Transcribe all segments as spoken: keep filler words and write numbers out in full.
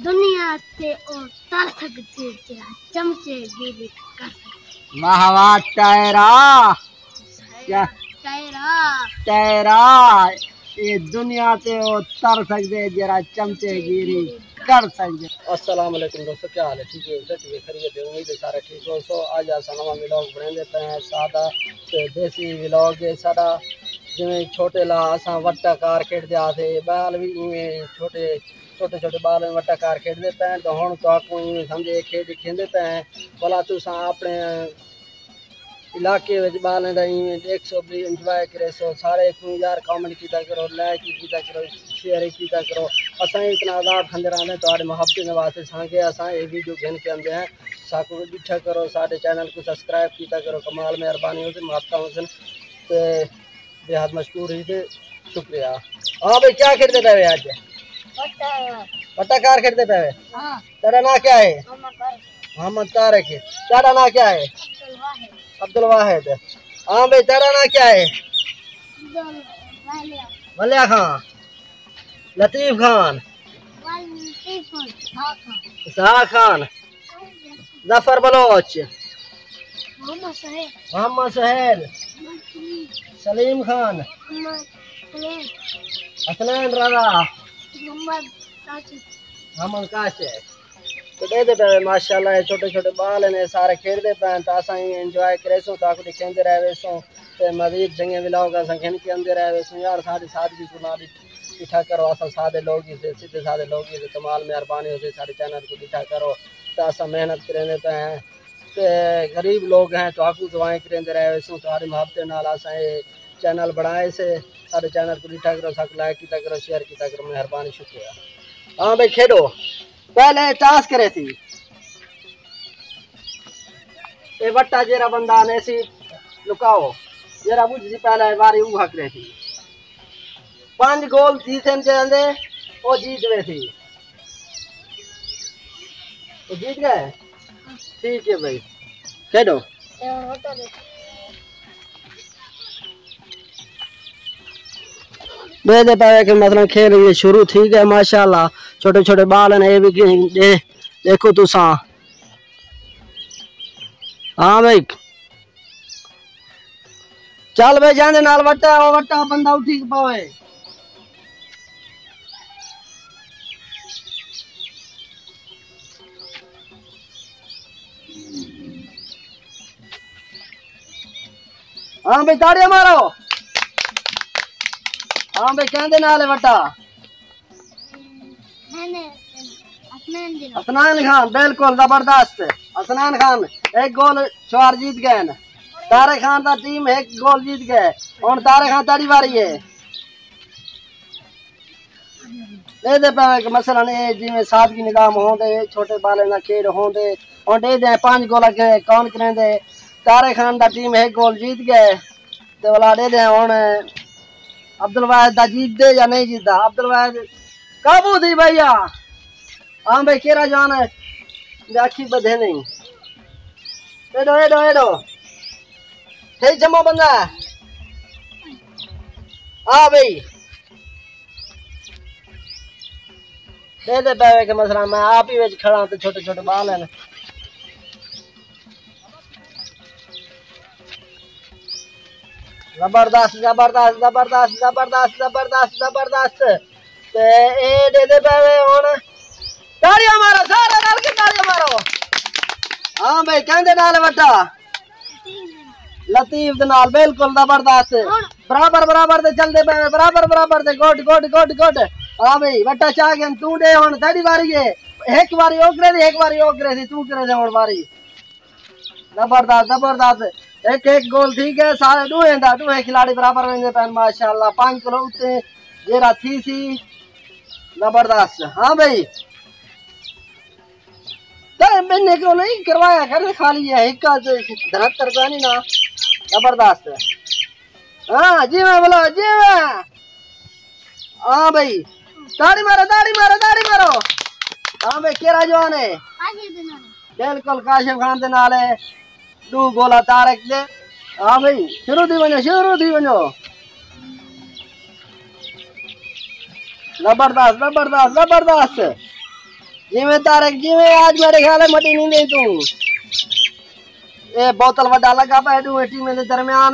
دنیا تے او تر سڳدے جیڑھا چمچے گیری کر سڳدے۔ واہ واہ ٹائرا۔ کیا؟ ٹائرا۔ ٹائرا۔ اے دنیا تے او تر سڳدے جیڑھا چمچے گیری کر سڳدے۔ السلام علیکم دوستو، کیا حال ہے؟ ٹھیک ہے؟ سچ میں خیریت ہے؟ امید ہے سارے ٹھیک ہو۔ سو اڄ اساں نواں ولاگ بݨیندے پئے ہیں، سادہ تے دیسی ولاگ ہے ساݙا۔ جیویں چھوٹے لا اساں وٹا کار کھیݙدے ہاسے، ٻال وی ایویں چھوٹے، چھوٹے چھوٹے ٻال وٹا کار کھیݙدے پئے ہیں، تو ہݨ تہاکوں ایویں سمجھے کھیݙ کھیݙدے پئے ہیں۔ بھلا تساں اپݨے علاقے وچ ٻالیں دا ایویں ݙیکھسو، بھی انجوائے کریسو، سارے کوں یار کمنٹ کیتا کرو، لائک کیتا کرو، شیئر کیتا کرو۔ اساں اتنا عذاب کھاندے رہندے تہاݙے محبتیں دے واسطے، سانگے اساں اے ویڈیو گھن کے آندے ہیں۔ ساکوں ݙٹھا کرو، ساݙے چینل کوں سبسکرائب کیتا کرو۔ کمال مہربانی ہوسی، محبتاں ہوسن تے بے حد مشکور ہی تے شکریہ۔ ہاں بھائی، کیا کھیݙدے پئے وے اڄ؟ پٹا۔ پٹا کار کھیݙدے پئے وے؟ ہاں۔ تیرا ناں کیا ہے؟ محمد طارق۔ محمد طارق۔ تیرا ناں کیا ہے؟ عبدالواحد۔ عبدالواحد۔ ہاں بھائی، تیرا ناں کیا ہے؟ عبدالواحد۔ ولیہ خان۔ لطیف خان۔ لطیف خان۔ اسحاق خان۔ اسحاق خان۔ ظفر بلوچ۔ محمد سہیل۔ محمد سہیل۔ محمد سلیم۔ سلیم خان۔ محمد سلیم۔ حسنین رضا۔ محمد کاشف۔ محمد کاشف۔ تے ݙیہدے پئے، ماشاءاللہ، اے چھوٹے چھوٹے ٻال ہن، اے سارے کھیݙدے پئے ہن، تاں اساں ایں انجوائے کریسوں، تہاکوں ݙکھیندے رہ ویسوں، تے مزید چنڳے ولاگ اساں گھن کے آندے رہ ویسوں۔ یار، ساݙی سادگی کوں نہ ݙٹھا کرو، اساں سادے لوگ ہی سے، سدھے سادے لوگ ہی سے، کمال مہربانی ہوسی، ساݙے چینل کوں ݙٹھا کرو، تے اساں محنت کریندے پئے ہیں۔ تے غریب لوگ ہیں، تہاکوں دعائیں کریندے رہ ویسوں، تہاݙی محبت نال اساں اے چینل بݨائے سے۔ ساݙے چینل کوں ݙٹھا کرو، ساکوں لائک کیتا کرو، شیئر کیتا کرو، مہربانی، شکریہ۔ ہاں بھائی، کھیݙو، پہلے ٹاس کریسی۔ اے وٹا جیڑھا بندہ آنے سی، لکاؤ، جیڑھا ٻجھسی پہلے واری، اوہا کریسی۔ پنج گول جیتن جیندے، او جیت ویسی۔ تو جیت ڳئے؟ ٹھیک ہے بھائی، کھیݙو۔ ݙیہدے پئے کہ مثلاً کھیݙ اے شروع تھی ڳئے، ماشاءاللہ۔ چھوٹے چھوٹے ٻال ہن، اے وی ݙے-، ݙیکھو تساں۔ ہاں بھائی۔ چل بھائی، جیندے نال وٹا، او وٹا بندہ اٹھی پوے۔ ہاں بھائی، تاڑیاں مارو۔ ہاں بھائی، کیندے نال ہے وٹا؟ حسنین خان، بالکل زبردست۔ حسنین خان ہک گول شوار جیت ڳئے ہن۔ طارق خان دا ٹیم ہک گول جیت ڳئے۔ ہݨ طارق خان، تیݙی واری ہے۔ ݙیہدے پئے کہ مثلاً اے جیویں سادگی نظام ہوندے، چھوٹے ٻالیں دا کھیݙ ہوندے، ہݨ ݙیہدے پنج گول اڳے کون کریندے۔ طارق خان دا ٹیم ہک گول جیت ڳئے۔ تے ولا ݙیہدے ہݨ عبدالواحد دا جیتدے یا نہیں جیتدا۔ عبدالواحد قابو تھی بھیا۔ ہاں بھائی، کیرا جوان ہے، دے اکھی ٻدھے نہیں۔ ایݙو، ایݙو، ایݙو۔ ہے جمع بندہ۔ آ بھائی۔ ݙیہدے پئے کہ مثلاً میں آپ ہی وچ کھڑا تے چھوٹے چھوٹے ٻال ہن۔ زبردست، زبردست، زبردست، زبردست، زبردست، زبردست۔ تے اے ݙیہدے پئے وے ہݨ۔ تاڑیاں مارو، سارے رل کے تاڑیاں مارو۔ ہاں بھائی، کیندے نال وٹا؟ لطیف دے نال، بالکل زبردست۔ برابر، برابر تے چلدے پئے، برابر، برابر تے، گڈ، گڈ، گڈ، گڈ۔ ہاں بھائی، وٹا چا ڳئے، توں ݙے ہݨ، تیݙی واری ہے۔ ہک واری او کریسی، ہک واری او کریسی، توں کریسیں ہݨ واری۔ زبردست، زبردست۔ ہک ہک گول تھی ڳئے، سارے ݙوہیں دا، ݙوہیں کھلاڑی برابر ویندے پئن، ماشاءاللہ۔ پنج کلو اتے جیڑھا تھیسی، زبردست۔ ہاں بھائی۔ تے میں نے کیوں نہیں کروایا کر، خالی ہے، ہک درد ترزانی نا۔ زبردست۔ ہاں، جیویں بولو، جیویں۔ ہاں بھائی۔ تاڑی مارو، تاڑی مارو، تاڑی مارو۔ ہاں بھائی، کیرا جوان ہے؟ کاشف دے نال۔ بالکل، کاشف خان دے نال ہے۔ ݙو گولا طارق دے۔ ہاں بھائی، شروع تھی ونڄو، شروع تھی ونڄو۔ زبردست، زبردست، زبردست۔ جیویں طارق، جیویں آج میرے خیال ہے مٹی نہیں دے تو۔ اے بوتل وڈا لگا پیا ݙوہیں ٹیمیں دے درمیان۔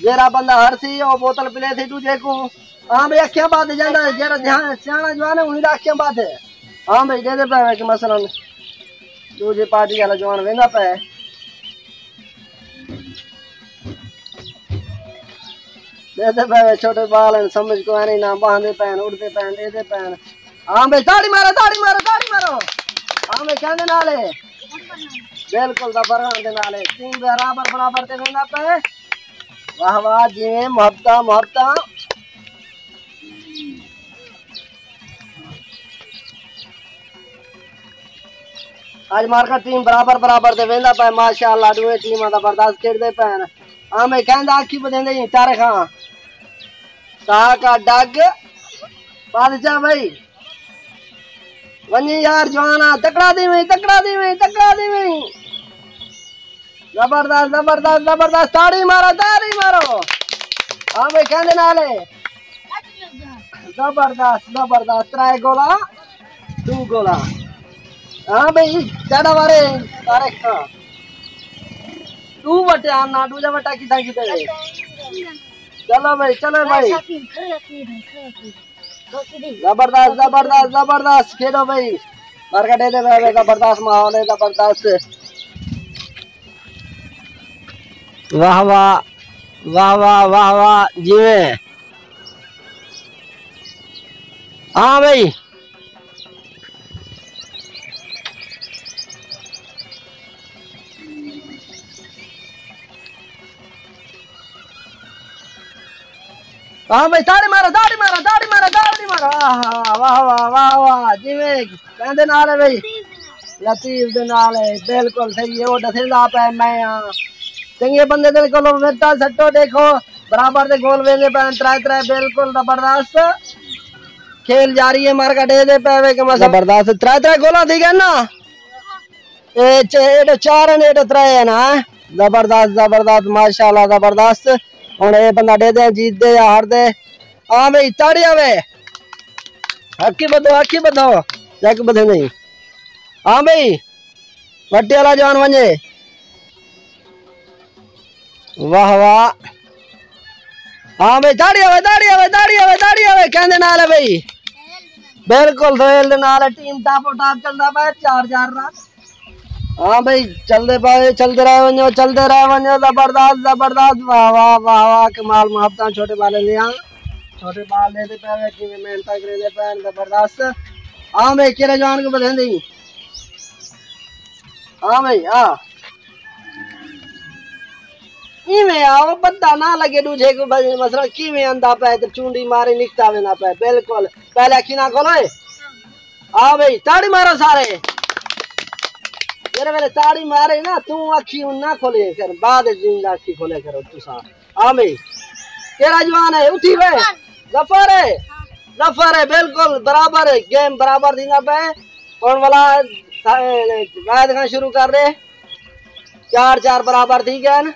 جیڑھا بندہ ہرسی، او بوتل پلے تھی ݙوجھے کوں۔ ہاں بھئی، اکھیاں ٻدھ جاندا ہے، جیڑھا دھیان سیاݨا جوان ہے، انہی دا اکھیاں ٻدھ ہے۔ ہاں بھئی، ݙیہدے پئے وے کہ مثلاً ݙوجھی پارٹی والا جوان ویندا پئے۔ ݙیہدے پئے وے، چھوٹے ٻال ہن، سمجھ کوئی نہیں، نہ ٻہندے پئے ہن، اٹھدے پئے ہن، ݙیہدے پئے ہن۔ ہاں بھئی، تاڑی مارو، تاڑی مارو، تاڑی مارو۔ ہاں بھئی، کیندے نال ہے؟ بالکل، ظفر خان دے نال ہے۔ ٹیم برابر، برابر تے ویندا پئے۔ واہ واہ، جیویں محبتاں، محبتاں۔ اڄ مارکا ٹیم برابر، برابر تے ویندا پئے۔ ماشاءاللہ، ݙوہیں ٹیماں زبردست کھیݙدے پئے ہن۔ ہاں بھئی، کیندے اکھی ٻدھیندے ہیں، طارق خان۔ تاں کا ڈگ۔ بادشاہ بھائی۔ ونڄی یار جوانا، تکڑا تھیویں، تکڑا تھیویں، تکڑا تھیویں۔ زبردست، زبردست، زبردست، تاڑی مارو، تاڑی مارو۔ ہاں بھائی، کیندے نال ہے۔ زبردست، زبردست، ترائے گولا، ݙو گولا۔ ہاں بھائی، تیݙا وارے، طارق خان۔ ݙو وٹے آنا، ݙوجھا وٹا کتھاں کیتے؟ چلو بھائی، چلو بھائی۔ زبردست، زبردست، زبردست، کھیݙو بھائی۔ مارکیٹ دے وے زبردست ماحول ہے، زبردست۔ واہ واہ، واہ واہ، واہ واہ، جیویں۔ ہاں بھائی۔ ہاں بھائی، تاڑی مارو، تاڑی مارو، تاڑی مارو، تاڑی مارو۔ آہا، واہ، واہ، واہ، واہ۔ جیویں کیندے نال ہے بھائی؟ لطیف دے نال ہے، بالکل صحیح ہے۔ او ݙسیندا پئے میں ہاں۔ چنڳے بندے دے کولوں وٹا سٹو، ݙیکھو، برابر دے گول ویندے پئے، ترائے ترائے، بالکل زبردست۔ کھیل جاری ہے، مارکا ݙیہدے پئے وے کہ مس-، زبردست، ترائے ترائے گولاں تھی ڳئے نا۔ اے چ-، ایݙے چار ہن، ایݙے ترائے ہن، ہاں۔ زبردست، زبردست، ماشاءاللہ، زبردست۔ ہݨ اے بندہ ݙیہدے جیت دے یا ہار دے۔ ہاں بھئی، تاڑی آوے۔ اکھی ٻدھو، اکھی ٻدھو۔ یک ٻدھے نہیں۔ ہاں بھئی۔ وٹی والا جوان ونڄے۔ واہ واہ۔ ہاں بھئی، تاڑی آوے، تاڑی آوے، تاڑی آوے، تاڑی آوے۔ کیندے نال ہے بھئی؟ بالکل سہیل دے نال ہے، ٹیم ٹاپ و ٹاپ چلدا پئے، چار چار رن۔ ہاں بھئی، چلدے پئے، چلدے رہ ونڄو، چلدے رہ ونڄو، زبردست، زبردست، واہ واہ، واہ واہ، کمال محبتاں چھوٹے بالے لیاں۔ چھوٹے بال ݙیہدے پئے وے، کیویں محنتاں کریندے پئے ہن، زبردست۔ ہاں بھئی، کیڑھے جوان کوں ٻدھیندے؟ ہاں بھئی، ہاں۔ ایویں آ، او پتہ نہ لڳے ݙوجھے کوں بھئی، مثلاً کیویں آندا پئے تے چونڈی ماری نکتا ویندا پئے۔ بالکل۔ پہلے اکھی نہ کھولوئے۔ آ بھئی، تاڑی مارو سارے۔ جیڑھے ویلے تاڑی مارے نا، توں اکھی نہ کھولے کر، بعد وچ اکھی کھولے کرو تساں۔ ہاں بھئی۔ کیڑھا جوان ہے؟ اٹھی وے۔ ظفر ہے۔ ظفر ہے، بالکل برابر ہے۔ گیم برابر تھیندا پئے۔ ہݨ والا واحد خان شروع کر ݙے۔ چار چار برابر تھی ڳئے ہن۔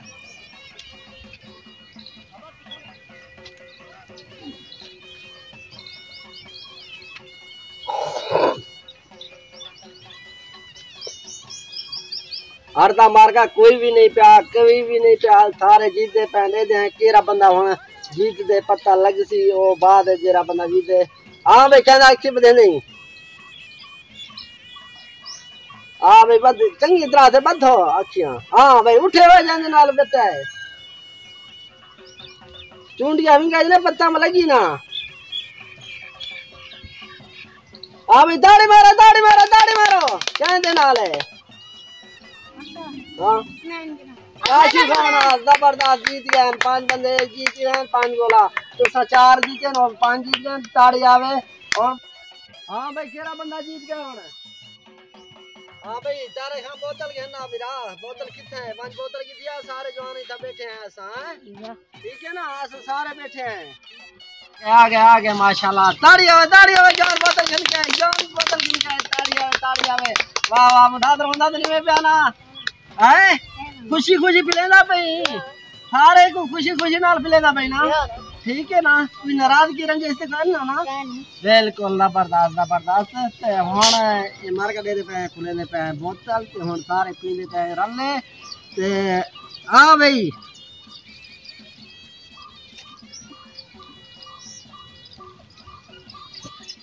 ہر دا مارکا کوئی وی نہیں پیا، کوئی وی نہیں پیا، سارے جیتدے پئے، ݙیہدے ہیں، کیڑھا بندہ ہݨ جیتدے، پتہ لڳسی، او بعد جیڑھا بندہ جیتدے۔ ہاں بھئی، کیندے اکھی ٻدھیندے ہیں۔ ہاں بھئی، ٻدھ، چنڳی طرح تے ٻدھو اکھیاں۔ ہاں بھئی، اٹھے ہوئے جیندے نال ٻیٹھا ہے۔ چونڈیاں ونگا جنے پتہ میں لڳی نا۔ آ بھئی، تاڑی مارو، تاڑی مارو، تاڑی مارو۔ کیندے نال ہے؟ ہاں۔ کاشف خان، زبردست، جیت ڳئے ہن، پنج بندے جیت ڳئے ہن، پنج گولا۔ تساں چار جیتے ہن، پنج جیت ڳئے ہن، تاڑی آوے۔ ہݨ، ہاں بھئی، کیڑھا بندہ جیت ڳئے ہݨ؟ ہاں بھئی، طارق خان بوتل گھن آ بھرا، بوتل کتھے ہے؟ ونڄ بوتل کیتی آ، سارے جوان اتھاں ٻیٹھے ہیں اساں، ہیں؟ ٹھیک ہے نا، اساں سارے ٻیٹھے ہیں۔ آ ڳئے، آ ڳئے، ماشاءاللہ۔ تاڑی آوے، تاڑی آوے، جوان بوتل گھن کے آئے، جوان بوتل گھن کے آئے، تاڑی آوے، تاڑی آوے۔ واہ، واہ، مدد روندا تے نہیں میں پیا نا۔ ہیں؟ خوشی خوشی پلیندا پئی۔ سارے کوں خوشی خوشی نال پلیندا پئی نا۔ ٹھیک ہے نا؟ کوئی ناراضگی رنجش تے کوئی نہ نا؟ بالکل زبردست، زبردست۔ تے ہن اے مر کے ݙیندے پئے، کھلیندے پئے بوتل، تے ہن سارے پیندے پئے رلے۔ تے آ بھئی،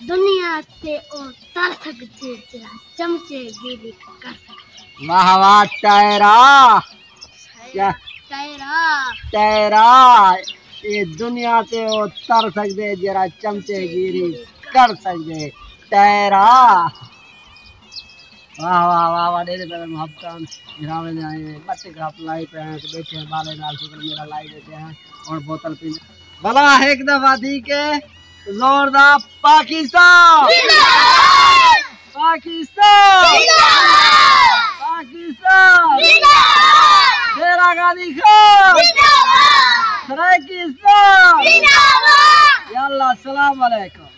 دنیا تے او تر سڳدے جیڑھا چمچے گیری کر سڳدے۔ واہ واہ ٹائرا۔ کیا؟ ٹائرا۔ ٹائرا۔ اے دنیا تے او تر سڳدے جیڑھا چمچے گیری کر سڳدے۔ ٹائرا۔ واہ واہ واہ واہ، ݙیندے پئے محبتاں، گھراویں دے آئے، بٹ گپ لائی پئے ہیں، تے ٻیٹھے ہیں ٻالیں نال، شکر میرا لائی ٻیٹھے ہیں، ہݨ بوتل پیندے۔ بھلا ہک دفعہ تھی کے زوردار پاکستان! پاکستان! پاکستان! ڈیرہ غازی خان! سرائیکستان! یا اللہ، السلام علیکم۔